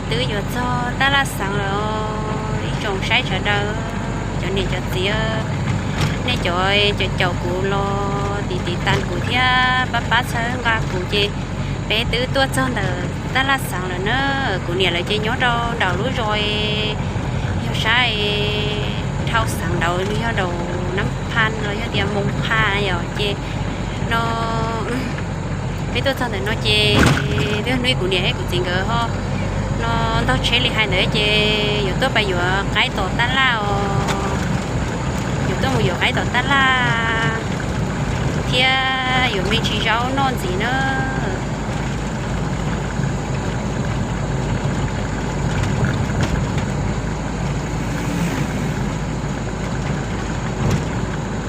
Twb yuav txog tab laj xeev lawm, ib tsoom saib sawv daws, cov niam cov txiv, nej cov caum caum kuv los tim tiv tas kuv thiab pab pab txhawb nqa kuv ces peb twb tuaj txog ntawm tab laj xeev lawm na. Kuv niam lawv ces nyob rau nraum lub zos yog sab dhau xeev ntawd, yog nraum Nab Pha los yog tias Moos Pha yom. Ces no peb tuaj txog ntawm no ces twb hnub ib kuv niam thiab kuv txiv nkawd ho no ntog tsheb li hais ntawd ces yuav tuaj pais yuav qaib tom tab laj os. Yuav tuaj mus yuav qaib tom tab laj thiab yuav me ntsis zaub noj ntxiv na.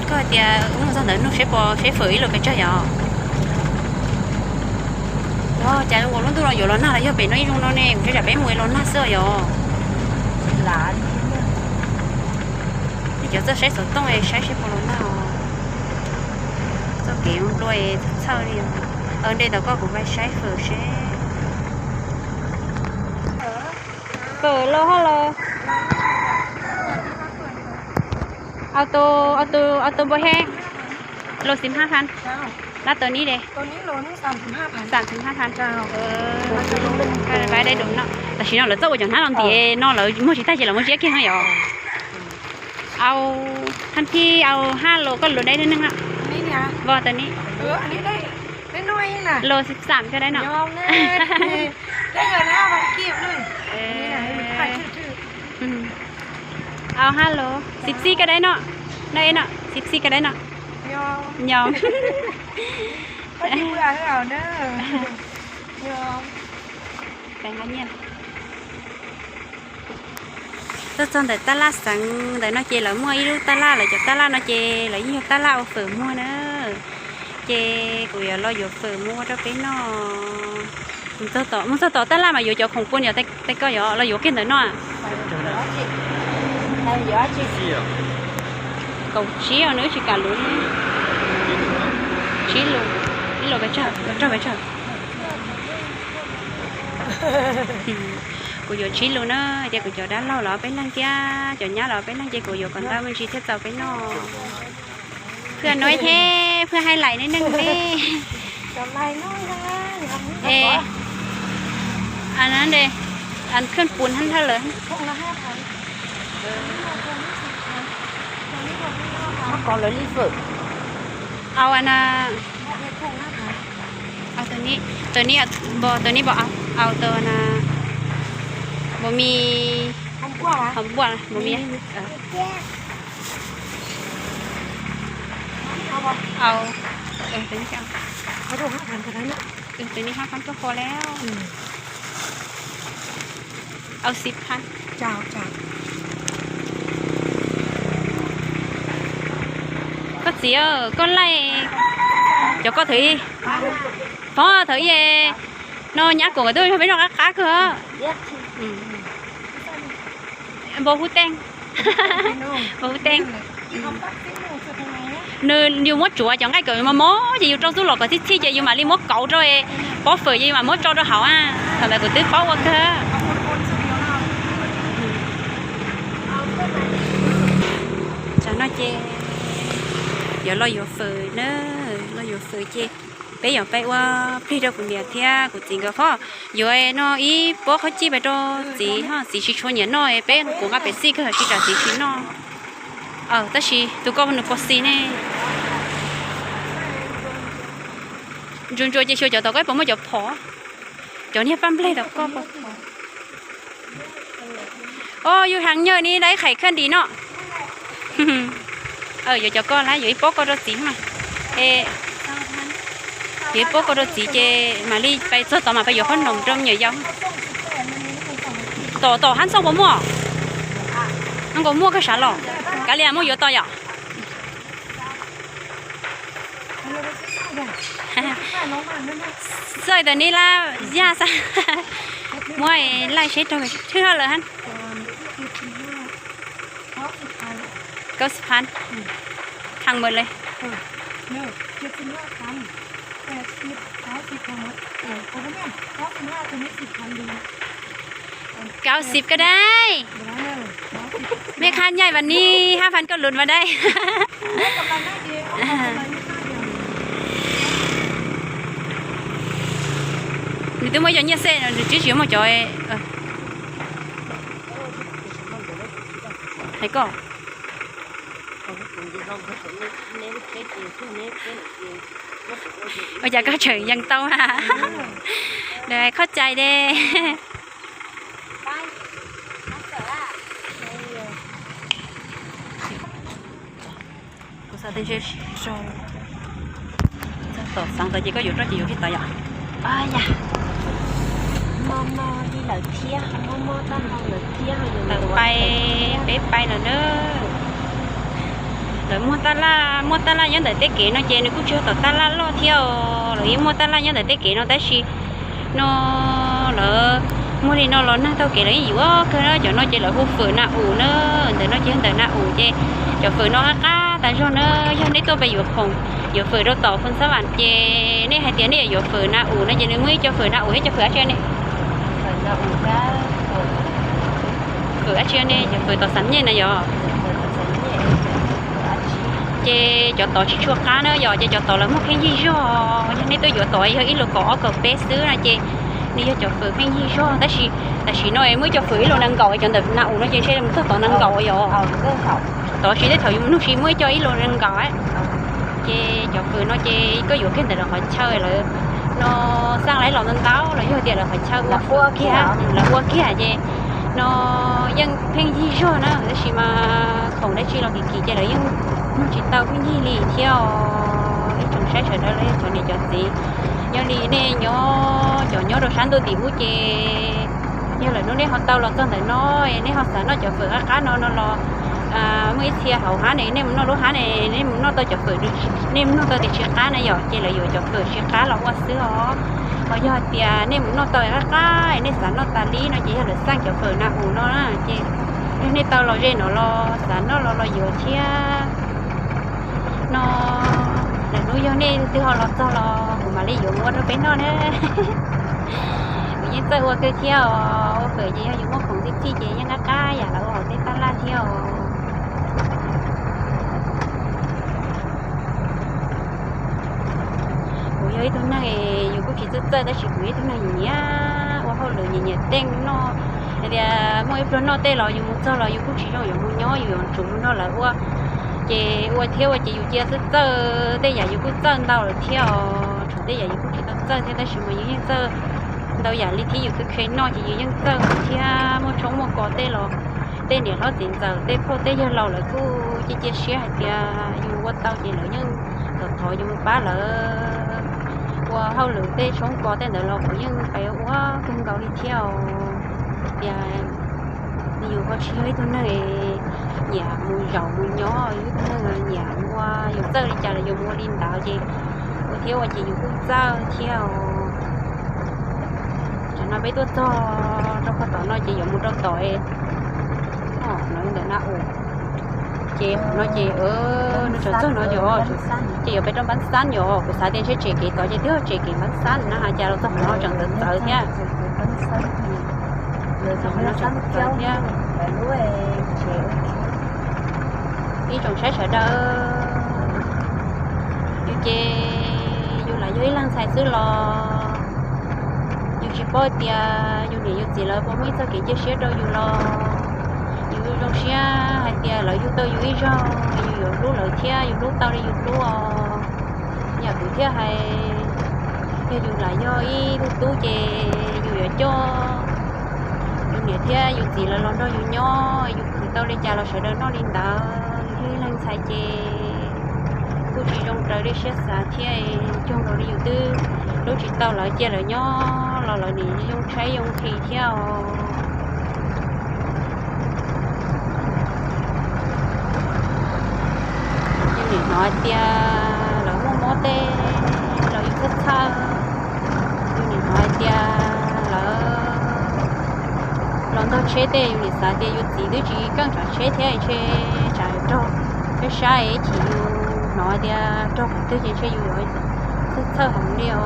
Koj hais tias wb mus txog ntawd nug seb puas seb fawm ib los pes tsawg yom? Cas zoo nkaus lub ntuj no yuav los nag los yog pem no ib zoo no ne, kuv ntshai tsam peb mus los nag xwb os yom. Nej cov txawj saib xov tooj saib seb puas los nag os. Txoj kev nplua txhawj li. Nte tau koj kuv vais saib fawm seb. Fawm los haj los. Au tus, au tus, au tus npua he. Los xim haj han. Lab tau nib de. Xam xim haj han. Vais dai dum no. Tam sim no lawv txawj ua cov hnab no ntiav no lawv muag tsis tag ces lawv muab ziab kiag no yom. Au, hab thib au hab los koj lus dai neej neej no. Vos tau nib. Los xim xam koj dai no. Au hab los xim xij koj dai no. No, xim xij koj dai no. Nyo. Tuaj txog ntawm tab laj xeev ntawm no ces lawv muaj ib lub tab laj, lawv cov tab laj no ces lawv yeej yog tab laj ua fawm muag na. Ces kuv yuav los yuav fawm muag ua rau peb noj. Mus txog tom tab laj mas yuav cov khoom pua yom, tais koj yuav los yuav kiag ntawm no. Kaum tsib os, nws wb tsis kam luv. Tsib lus, ib lus pes tsawg, rau pes tsawg. Kuv yuav tsib lus na, tias kuv cov dab laug los peb leeg thiab cov nyab los peb leeg ces kuv yuav kom ntau me ntsis thiaj txaus peb noj. Phaj nuav thiab phaj hais lais neej neej ne. Es, a, khwj pun hab thawj lawm. Au, a, tau nib, tau nib, tau nib, au, tau na, npua mi, npua mi. Au, tus nib hab phab tuaj kho lawm. Au, xib phab. Koj txiv, koj laij cov koj thaum ub, pog thaum ub no nyab kuam nkawd tuaj nrog peb noj qab qab kawg. Npau hub teej, npau hub teej. Nws yus muab tsuav cov nqaij kom mos mos ces yus rau xub los kom txhij txhij ces yus mam li muab kauv rau pob fawm ces yus mam muab tso rau hauv a. Thaum ntawd kuv twb paub ua kawg. Tsam no ces yuav los yuav fawm na, los yuav fawm ces peb yuav pais ua plig rau kuv niam thiab kuv txiv nkawd hov. Yuav no ib pob qhob cij pais rau txiv hov, txiv tsis tshua nyiam noj, peb kuv nqa pem xij kawg tsis tsam txiv tsis noj. Tab sis tus koj nws puas xis ne? Ntsuas ntsuas ces xyuas cov tom koj puas muaj cov phom, cov niag paj nplej tom koj puas phom. Os, yus heev nyuag ni, dab qhais khaj nris no. Yuav cov koj lawm, yuav ib pob koj rau txiv mas. Yuav ib pob koj rau txiv ces mam li pais txog tod mas pais yuav qhob noom rau me nyuam yaus. Tom tom hab txooj puas muaj? Nkaus muaj kawg sav los. Kav liam muab yuav tau yom. Xoj tas nib lab yaj xab. Muab laij seb raug twg lawm hab. Kaub xib phan. Kheev mus le. Kaub xib phan. Tus nib xib phan li. Kaub xib ko dai. Mej qha nyaij vas ni hab fas koj lus vas dai. Nws twb muaj ib co nyiaj xej no, nws twb tsis muaj cov hais koj. Ua cas koj tseem yees tau mas. Qhov cai de. Kuv xav tias ntshe sau txog tom xeev tod ces koj yuav roj ces yuav kiag tod yom. Yam, tawm pais, peb pais lawm na. Lawv muag taj laj, muaj taj laj nyob ntawm tej kev no ces nws kuj tsis yog tom taj laj loj thiab os. Lawv yeej muaj taj laj nyob ntawm tej kev no tab sis no lawv muag li no los nag taug kev lawv yeej yuav kawg na. Cov no ces lawv hu fawm na us na, ntawm no ces ntawm na us ces cov fawm no qab qab tas zog na. Yog nej tuaj pem yuav khoom, yuav fawm rau tom Phoos Xab Vam ces nej hais tias nej yuav fawm na us no ces nws muaj ib co fawm na us thiab co fawm dab tsi ne? Fawm dab tsi ne? Cov fawm tom Xam Nyej na yom. Ces cov tod tsis tshua qab na yom, ces cov tod lawv muag pheej yig zog. Yog nej tuaj yuav tod yog ib lus kaum ob kaum peb xwb no ces nws yog cov fawm pheej yig zog tab sis tam sim no muaj ib co fawm ib lus nees nkaum, cov ntawm na us no ces ntshe mus txog tod nees nkaum yom. Tod tsis tej thaum yus mus nug tsis muaj ib co ib lus nees nkaum. Ces cov fawm no ces koj yuav kiag ntawm lawv qhov chaw lawv no xaj laib los ntau ntau los yog tias lawv qhov chaw ua kiag, lawv ua kiag ces no yeej pheej yig zog na tab sis mas khoom dab tsi los kim kim ces lawv yeej muag tsis tau pheej yig li thiab os. Ib tsoom saib sawv daws los yog cov niam cov txiv, yog li nej nyob cov nyob rau sab ntuj tim ub ces yog lawm hnub nej ho tau los txog ntawm no, nej ho xav noj cov fawm qab qab no no los muaj ib txhia hauv hab ne, nej mus noj lub hab ne, nej mus noj tau cov fawm, nej mus noj tau tias tsis qab na yom, ces lawv yuav cov fawm tsis qab los ua xwb os. Ho yog tias nej mus noj tau qab qab, nej xav noj tas li no ces yog lawv xaj cov fawm na us no na ces yog nej tau los ze no los xav noj los los yuav thiab. No lwm hnub yog nej twg ho los txog los kuv mam li yuav mus ua rau peb noj na. Kuv yeej txawj ua kawg thiab os, ua fawm ces yog yus muaj khoom txij txij ces yeej qab qab yam lawv ua hauv tej taj laj thiab os. Kuv yog ib tug neeg, yus kuj tsis txawj txawj tab sis kuv yog ib tug neeg nyiam ua hauj lwm, nyiam nyiam teej noj. Hais tias muaj ib pluag noj tej los yus mus txog los yus kuj tsis zoo yuav mus nyob, yus yuav tsum mus nrog lawv ua. Ces ua thiab ua ces yus cia txawj txawj tej yam yus kuj txawj ntau lawm thiab os. Tshuav tej yam yus kuj tsis tau txawj thiab tab sis mas yus yeej txawj ntau yam li thiab, yus kheev kheev noj ces yus yeej txawj thiab. Muaj tshoob muaj kos tej los tej niam hlob txiv ntxawm tej phooj tej yawg laus lawv kuj cia cia siab hais tias yus ua tau ces lawv yeej thov thov yus mus pab lawv ua hauj lwm tej tshoob kos tej ntawd los kuv yeej pab ua kawg nkaus li thiab os. Tias yus ho tsis yog ib tug neeg nyiam mus zaum mus nyob, yus ib tug neeg nyiam mus ua, yus txawj li cas los yus mus ua li ntawd ces ua thiab ua ces yus kuj txawj thiab os. Tsam no peb tuaj txog rau qhov tom no ces yuav mus rau tom no ntawm na us. Ces no ces nws tseem txog no ces, ces yuav pem rau Npab Xab yom. Kuv xav tias ntshe tsem kev tod ces twb tsem kev Npab Xab na, cas los txog no tseem txawv txawv thiab. Txog no tseem txawv thiab. Ib tsoom saib sawv daws, yus ces yus lam yog ib leeg ntxhais xwb los yus tsis paub tias yus niam yus txiv lawv puas muaj ib txoj kev cia siab rau yus los yus zoo siab hais tias lawv yug tau yus ib zaug, yus yuav hlub lawv thiab yus hlub tau li yus hlub os. Yam kuv thiaj hais, yog yus lam yog ib tug tub ces yus yuav coj yus niam thiab yus txiv lawv los nrog yus nyob, yus khwv tau li cas los sawv daws noj li ntawd. Yus yog ib leeg ntxhais ces kuj tsis zoo raws li siab xav thiab, cuag nkaus li yus twb hlub tsis tau lawv, cia lawv nyob los lawv nim zoo tshaib zoo nqhis thiab os. Yus nim hnov hais tias lawv muaj mob tej los yus txhawj txhawj. Yus nim hnov hais tias lawv los ntog tsheb tej, yus nim xav tias yus txiv twb tsis keej tsav tsheb thiab, ntshe tsam raug peb sab es chim yus hnov hais tias raug qhov twg ces ntshe yus yuav txhawj txhawj heev li os.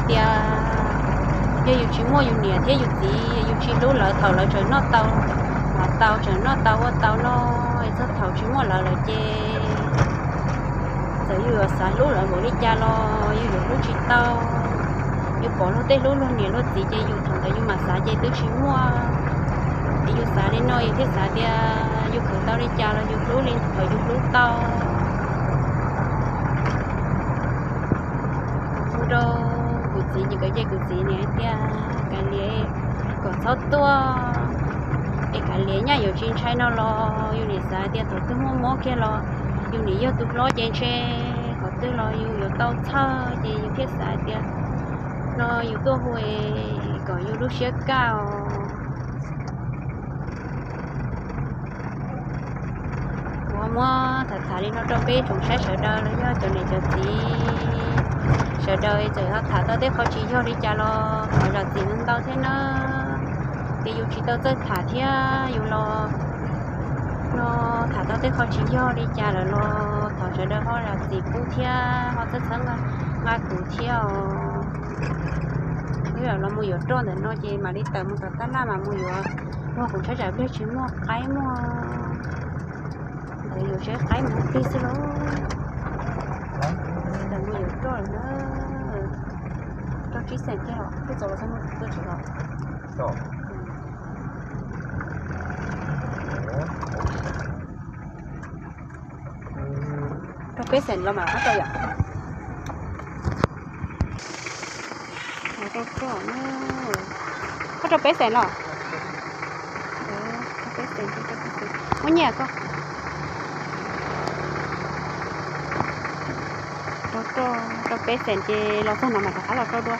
tias yog yus tsis muaj yus niam thiab yus txiv, yus tsis hlub lawv thaum lawv tseem noj tau, ua tau tseem noj tau ua tau no, txog thaum tsis muaj lawv lawm ces txawm yus yuav xav hlub lawv npaum li cas los yus yuav hlub tsis tau. Yus pom luag tej hlub luag niam luag txiv ces yus thaum ntawd yus mam xav ces twb tsis muaj. Es yus xav li no yus thiaj xav tias yus khaws tau li cas los yus hlub li thaum yus hlub tau. Hu rau kuv txiv ces kuv ces kuv txiv nim hais tias kav liam kom txhob tuaj, es kav liam nyaj yuav tsis ntshai no los yus nim xav tias thaum twg muaj mob kiag los yus nim yog tus hlob ces ntshe qhov twg los yus yuav tau txhawj ces yus thiaj xav tias no yus tuaj hu kom yus lub siab kaj os. Kuv muab tham tham li no rau peb tsoom saib sawv daws los yog cov niam cov txiv sawv daws txawm ho tham tau tej qho tsis yog li cas los thov zam txim ntau thiab na. Ces yus tsis tau txawj tham thiab yus los no tham tau tej qho tsis yog li cas lawm los thov sawv daws ho zam txim pub thiab ho txhawb txhawb nqa kuv thiab os. Wb los mus yuav roj ntawm no ces mam li tawm mus tom tab laj mas mus yuav, muag kuv tshaib tsam pliag tsis muaj qaib muag, ntawd yuav tshaib qaib mus tig xwb lauj. Tawm mus yuav roj lawm na. Rau tsib xeem kiag os, twb txaus los txog mus tuaj tsev los. Rau peb xeem los mas qab rau yom. Rau roj, koj rau peb xeem los? Rau peb xeem, muab nyiaj koj. Rau roj, rau peb xeem ces los txog no mas rov qab los rau dua.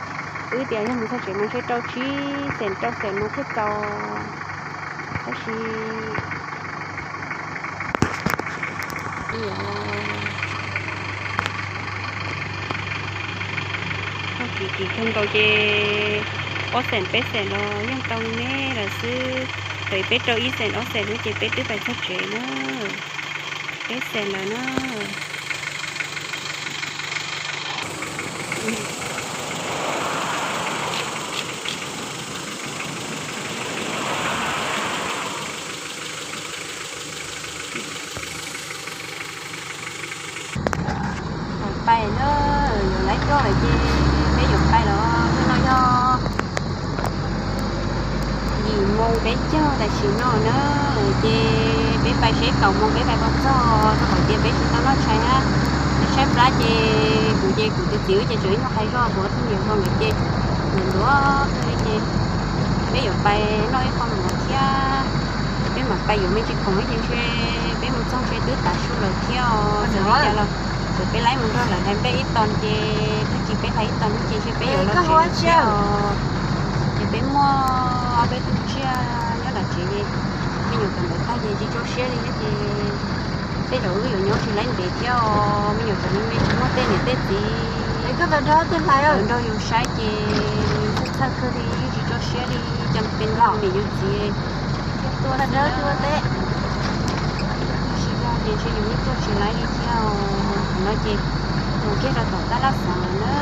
Wb tias yog mus txog tsev mas ntshe rau tsib xeem rau xeem no thiaj txaus. Tab sis txog kim kim kawg nkaus ces ob xeem peb xeem los yeej tau me lawm xwb. Thaum peb rau ib xeem ob xeem lub ces peb twb pais txog tsev na. Peb xeem lawm na. Pais na, yuav laib roj lawm ces peb yuav pais los. Hnub no yog yim moo peb caug tam sim no na, ces peb pais seb kaum moo peb pais puas txog, rau qhov tias peb tsis tau noj tshais na. Peb tshaib plab ces kuv ces kuv tus txiv wb ces tseem ib nyuag qhais zog, kuv ob tug niam hluas nkawd ces ntuav ntuav kawg li ces peb yuav pais noj ib qho mov thiab. Peb mam pais yuav me ntsis khoom ces ntshe peb mus txog ntshe twb tav su lawm thiab os. Txawm li cas los txawm peb laib mus nrog lawv hlais nplej ib tos ces twb tsis peb hlais ib tos lub ces ntshe peb yuav los tsev thiab os. Ces peb muaj ob peb tug tsiaj nyob nram tsev, me nyuam cov ntawd tag ces tsis tso siab li thiab ces tej zaum wb yuav nyob tsis laib ntev thiab os. Me nyuam cov me me tsis muaj tej niam tej txiv nrog yus saib ces txhawj txhawj kawg li, yeej tsis tso siab li, cas pes nrog niam yus txiv thiab tuaj xwb. Tsis yog ces ntshe yus yeej tuaj tsis laib li thiab os. Thaum no ces mus kiag rau tom tab laj xeev lawm na.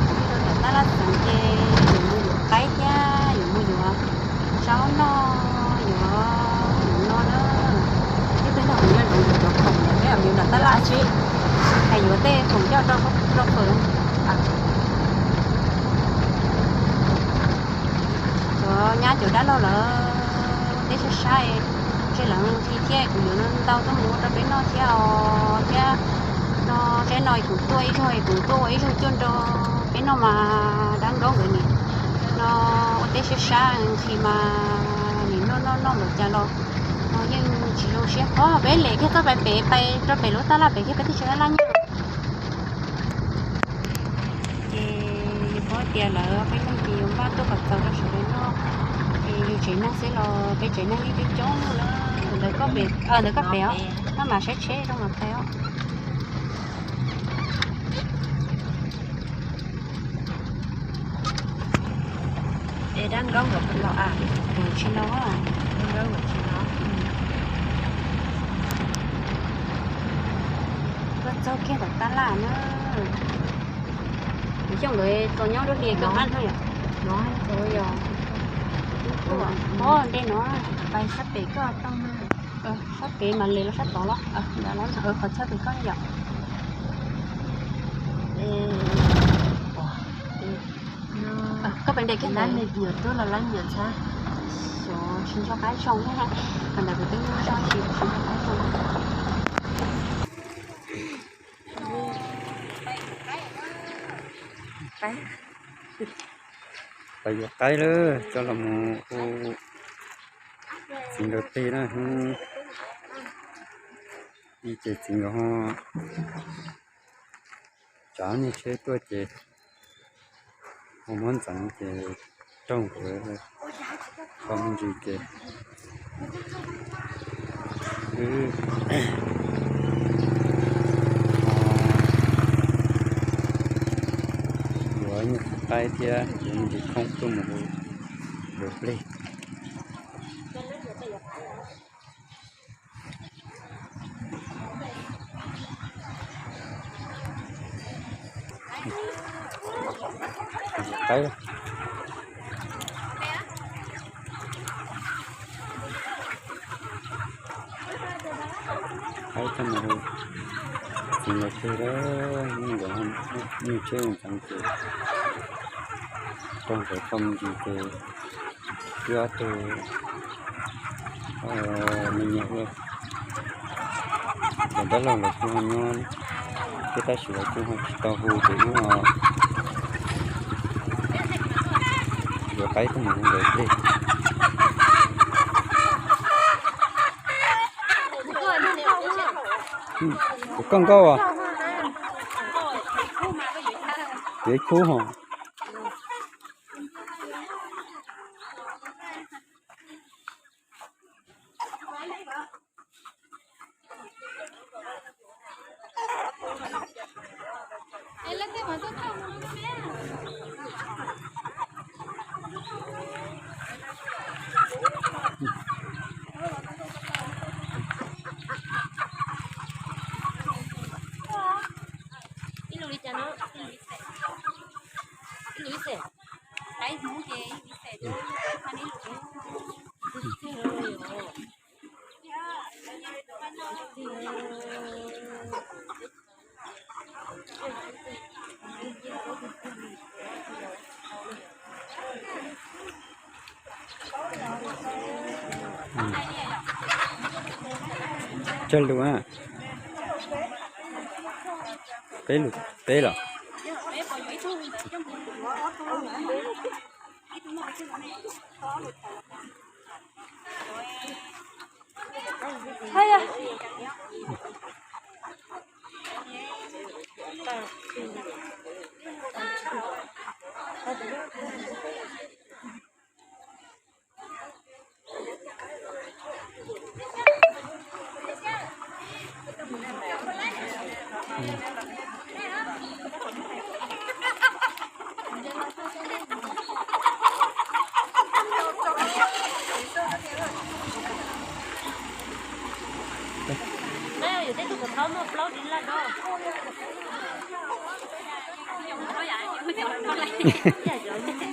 Mus kiag rau tom tab laj xeev ces yuav mus yuav qaib thiab yuav mus yuav zaub noj, yuav mus no na. Ib tug noj kuv nyob zoov yuav cov khoom lawm, peb yuav nram tab laj xwb, hais yuav tej khoom coj rau fawm. Cov nyab cov dab laug lawv ua teb sab sab, ntshe lawv ntxhi thiab kuv yuav ntau tuaj mus ua rau peb noj thiab os. Thiab no tsaib no kuv tuaj ib zaug, kuv tuaj ua ib zaug cuaj nrau peb noj mas dab nkaub nkawd nim no ua teb sab sab ntxhi mas nim noj noj noj npaum cas los no yeej tsis zoo siab. Os, peb lem kiag txoj pais pem, pais rau pem lub tab laj pem kiag peb twb tsis dab laj nyob. Ces yus paub tias lawv peb leeg ces yus npaj tuaj kom txaus rau sawv daws noj. Ces yus tsev neeg xwb los peb tsev neeg yeej coob coob na. Ntawd koj pem, ntawd koj pem os, koj mam saib tsheb zoo mam pais os. Es dab nkaub nkawd los a? Nkawd tsis los. Dab nkaub nkawd tsis los. Koj Txog kiag tom tab laj na. Kuv xyov nkawd txos nyob lub hli kawg qab no yom. No, o, ntej no pais sab pem koj tau na. Sab pem mas les los sab tod los, qhov chaw pem koj yom. Koj pais ntes kiag lab me nyuam tub los lab me nyuam ntxhab. Xyov tsis nco qab zoo, qhov ntawd kuv twb nyob zoj tsis tsis nco qab zoo. Pais yuav qaib lawm, coj los mus hu txiv nkawd plig na. Ib ces txiv nkawd ho tsav niag tsheb tuaj ces ho muab ntxeev ces raug nkawd qhov me ntsis ces wb yuav nyuag qaib thiab yuav me ntsis khoob tuaj mus hu nkawd plig. Qaib, qaib txog mus hu txiv nkawd plig lawm, nkawd nyuag tsheb ntxeev ces raug nkawd qhov me ntsis ces wb ob tug me nyuam ua los dab laug los kuj ho nyob thiab tab sis lawv kuj ho tsis tau hu ces wb ho yuav qaib tuaj mus hu nkawd plig. Kuv koj nkauj os. Kev khub ho. Ib lus li cas no? Ib lus ib xees. Qaib Hmoob ces ib lus ib xees. Tsawg lus a? Peb lus, peb los?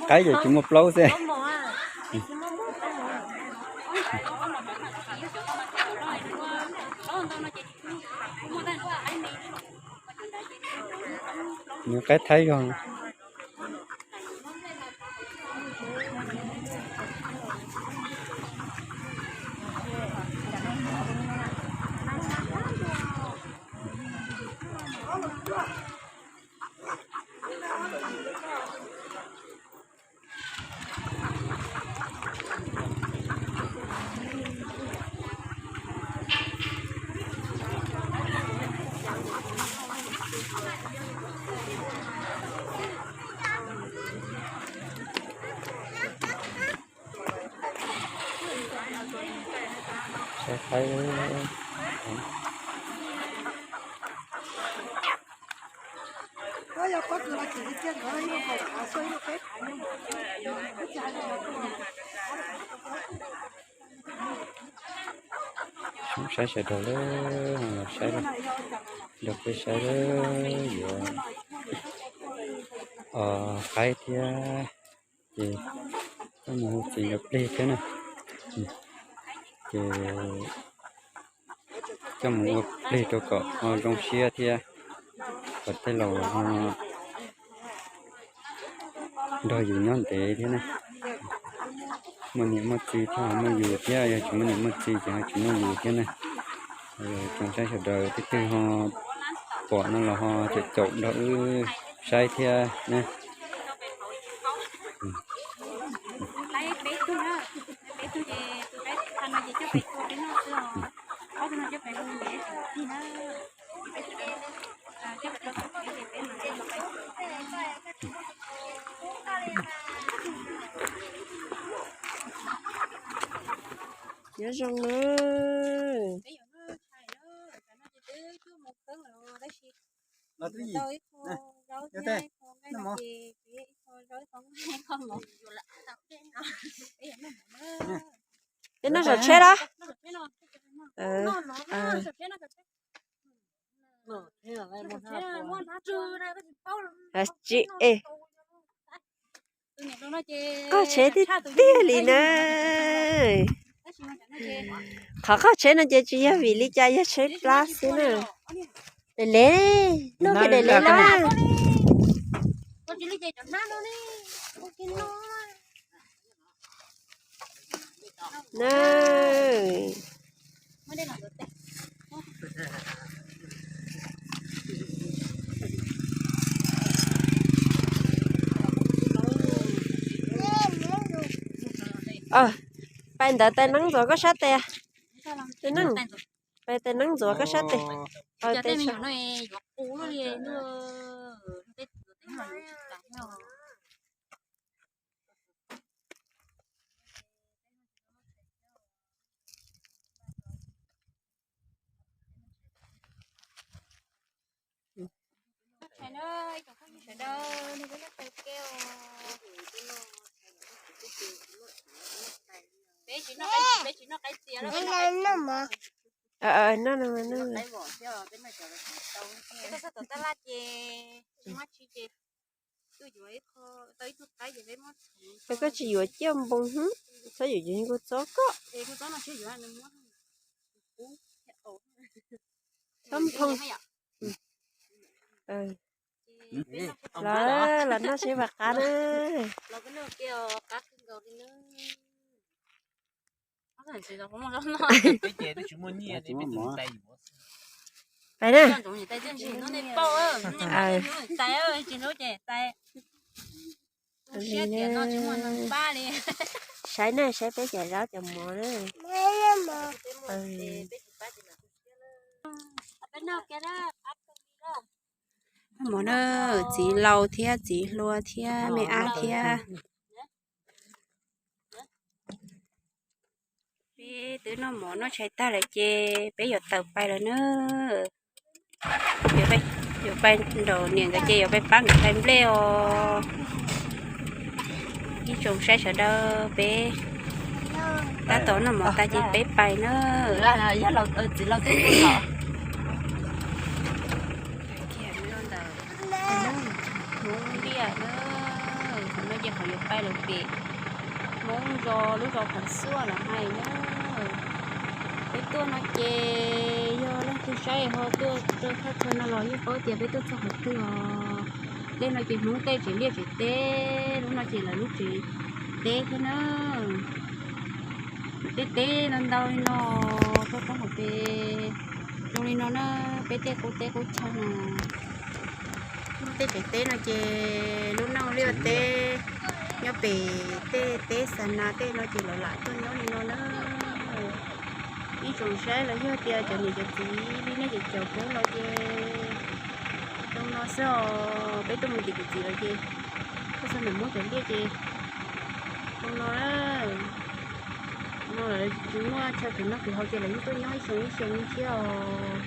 Qaib ces tsis muaj plaub xwb. Nws qaib Thaib yog. Saib qaib. Saib sawv daws lawm, saib lawm. Nrog peb saib yuav qaib thiab, ces coj mus ua txiv nrog plig thiab na. Ces coj mus ua plig rau kom ho zoo siab thiab, kom tej laus ho nrog yus nyob ntev thiab na. Muaj niam muaj txiv thiab ho muaj yus thiab, yog tsis muaj niam muaj txiv ces ho tsis muaj yus thiab na. Tsoom saib sawv daws, tej twg ho pom no los ho caum caum nrog wb saib thiab na. Nyob zoo na. Peb noj saum tsheb los? Tsis, qaug tsheb tiag tiag li na. Qhov qaug tsheb no ces tsis yog vim li cas, yog tsheb plab xwb na. Daim lev, noj kiag daim lev los. Pais ntawd tais neeb ntxuav koj sab tes. Tais neeb, pais tais neeb ntxuav koj sab tes. Koj tsis yuav ciaj npoo hwb, txhob yuav cov nkuj txob koj. Txhob nphoo. Los, los noj seb puas qab na. Pais na. Saib na, saib peb cov zaub cov mov na. Mov na, txiv laus thiab txiv hluas thiab me ab thiab. Peb twb noj mov noj tshais tag lawm ces peb yuav tawm pais lawm na. Yuav pais nraum niam nkawd ces yuav pais pab nkawd hlais nplej os. Ib tsoom saib sawv daws, peb tab tom noj mov tag ces peb pais na. Hmoob Liaj na, qhov no ces qhov yuav pais lawm pem Hmoob zos lub zos Phav Xuaj lawm hais na. Peb tuaj no ces yog leej twg saib ho tuaj rau thaj chaw no los yeej paub tias peb tuaj txog qhov twg os. Tej no ces Hmoob tej tsev liaj tsev teb, lub no ces lawv lub tsev teb thiab na. Tej teb no ntau li no, rau rau hauv pes zoo li no na, peb tej qub teb qub chaw no. Tej tsev teb no ces lub no liaj teb nyob pem tej teb xa nas tej no ces lawv lam tuaj nyob li no na. Ib tsoom saib los yog tias cov niam cov txiv li nej cov caum peb los ces zoo no xwb os. Peb tuaj mus tim kuv txiv lawm ces tuaj txog ntawm Hmoob cov liaj ces zoo no na. No lawv tsis muaj chaw khwv noj khwv haus ces lawv yeej tuaj nyob ib xyoo ib xyoo li thiab os.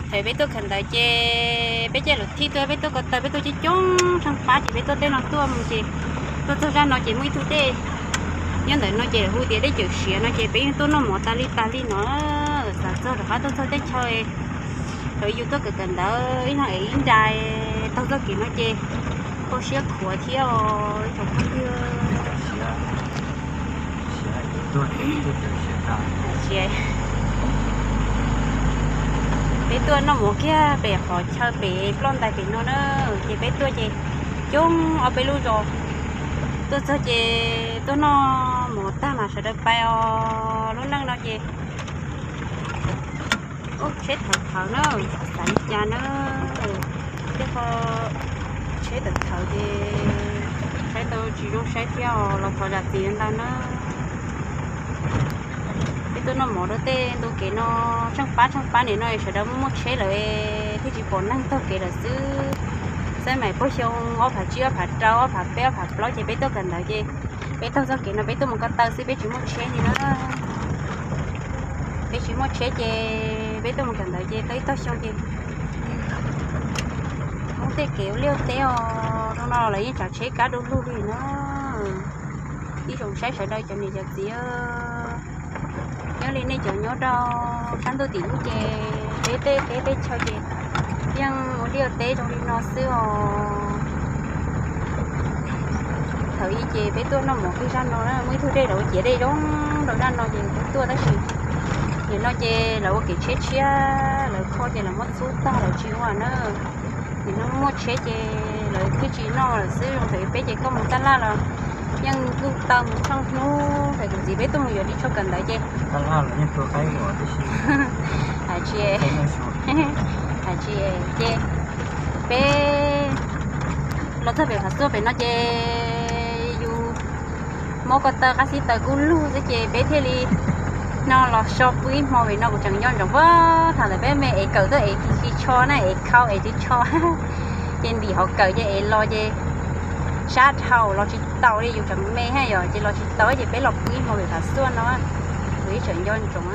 Thaum peb tuaj kawm ntawv ces peb caij lus thij tuaj, peb tuaj ko taw, peb tuaj coob coob tsheej pab ces peb tuaj tej no tuaj mus ces tuaj txog zaj no ces muaj ib tug dej Nyob ntawm no ces hu tias dej cawm siav no ces peb yeej tuaj noj mov tas li tas li no. Xav txog rov qab tuaj txog teb chaws, rau yus tuaj kawm kawm ntawv ib leeg es ib nra, taug txoj kev no ces kho siab khuav thiab os ib tsoom phooj ywg. Peb tuaj noj mov kiag pem qhov chaw pem ploj ntais pem no na, ces peb tuaj ces coob ob peb lub zos. Tuaj txog ces tuaj noj mov tag mas sawv daws pais os. Lub neej no ces tsheb thawv thawv na, xav li cas na. Tej qho tsheb thawv thawv ces saib tau tsis zoo saib thiab os, los thov zam txim ntau na. Peb tuaj noj mov rau tej ntu kev no, tsheej pab tsheej pab nim no sawv daws muaj muaj tsheb lawm thiaj tsis pom neeg taug kev lawm xwb. Xaib mas puag xyoo ob phav tsib ob phav rau ob phav peb ob phav plaub ces peb tuaj kawm ntawv ces peb taug txoj kev no peb tuaj mus ko taw xwb peb tsis muaj tsheb li na. Peb tsis muaj tsheb ces peb tuaj mus kawm ntawv ces tau ib tog xyoo ces hoob tej kev ua liaj ua teb os, zoo no lawv yeej tsav tsheb kab du lug li na. Ib tsoom saib sawv daws cov niam cov txiv, nyob li nej cov nyob rau sab ntuj tim ub ces peb tej teb peb chaw ces yeej ua liaj ua teb zoo li no xwb os. Thaum ub ces peb tuaj noj mov kiag zaj no na, muaj ib tug dej lawv ua ciav dej zoo rau zaj no ces peb tuaj tab sis nim no ces lawv ua kev tsheb tshiab, lawv kho ces lawv muab txhub tag lawv tsis ua na. Nim no muaj tsheb ces lawv thiaj tsis noj lawm xwb. Zoo thaum ub peb ces koj mus taj laj los yeej luj taw mus tsheej hnub, thaum kuv txiv peb tuaj mus yuav ris tsho kawm ntawv ces hais tsis, hais tsis ces peb los txog pem Phav Xuaj pem no ces yus mob ko taw qab xib taws kub lug xwb ces peb thiaj li no los so pw ib hmo pem no. Kuv tseem nco ntsoov puag thaum ntawd peb me es kawm tuaj es ris tsho na, es khau es ris tsho ces ntim hauv kawm ces es los ces sab dhau los tsis taus li, yus tseem me thiab yom, ces los tsis taus ces peb los pw ib hmo pem Phav Xuaj no. Kuv yeej tseem nco ntsoov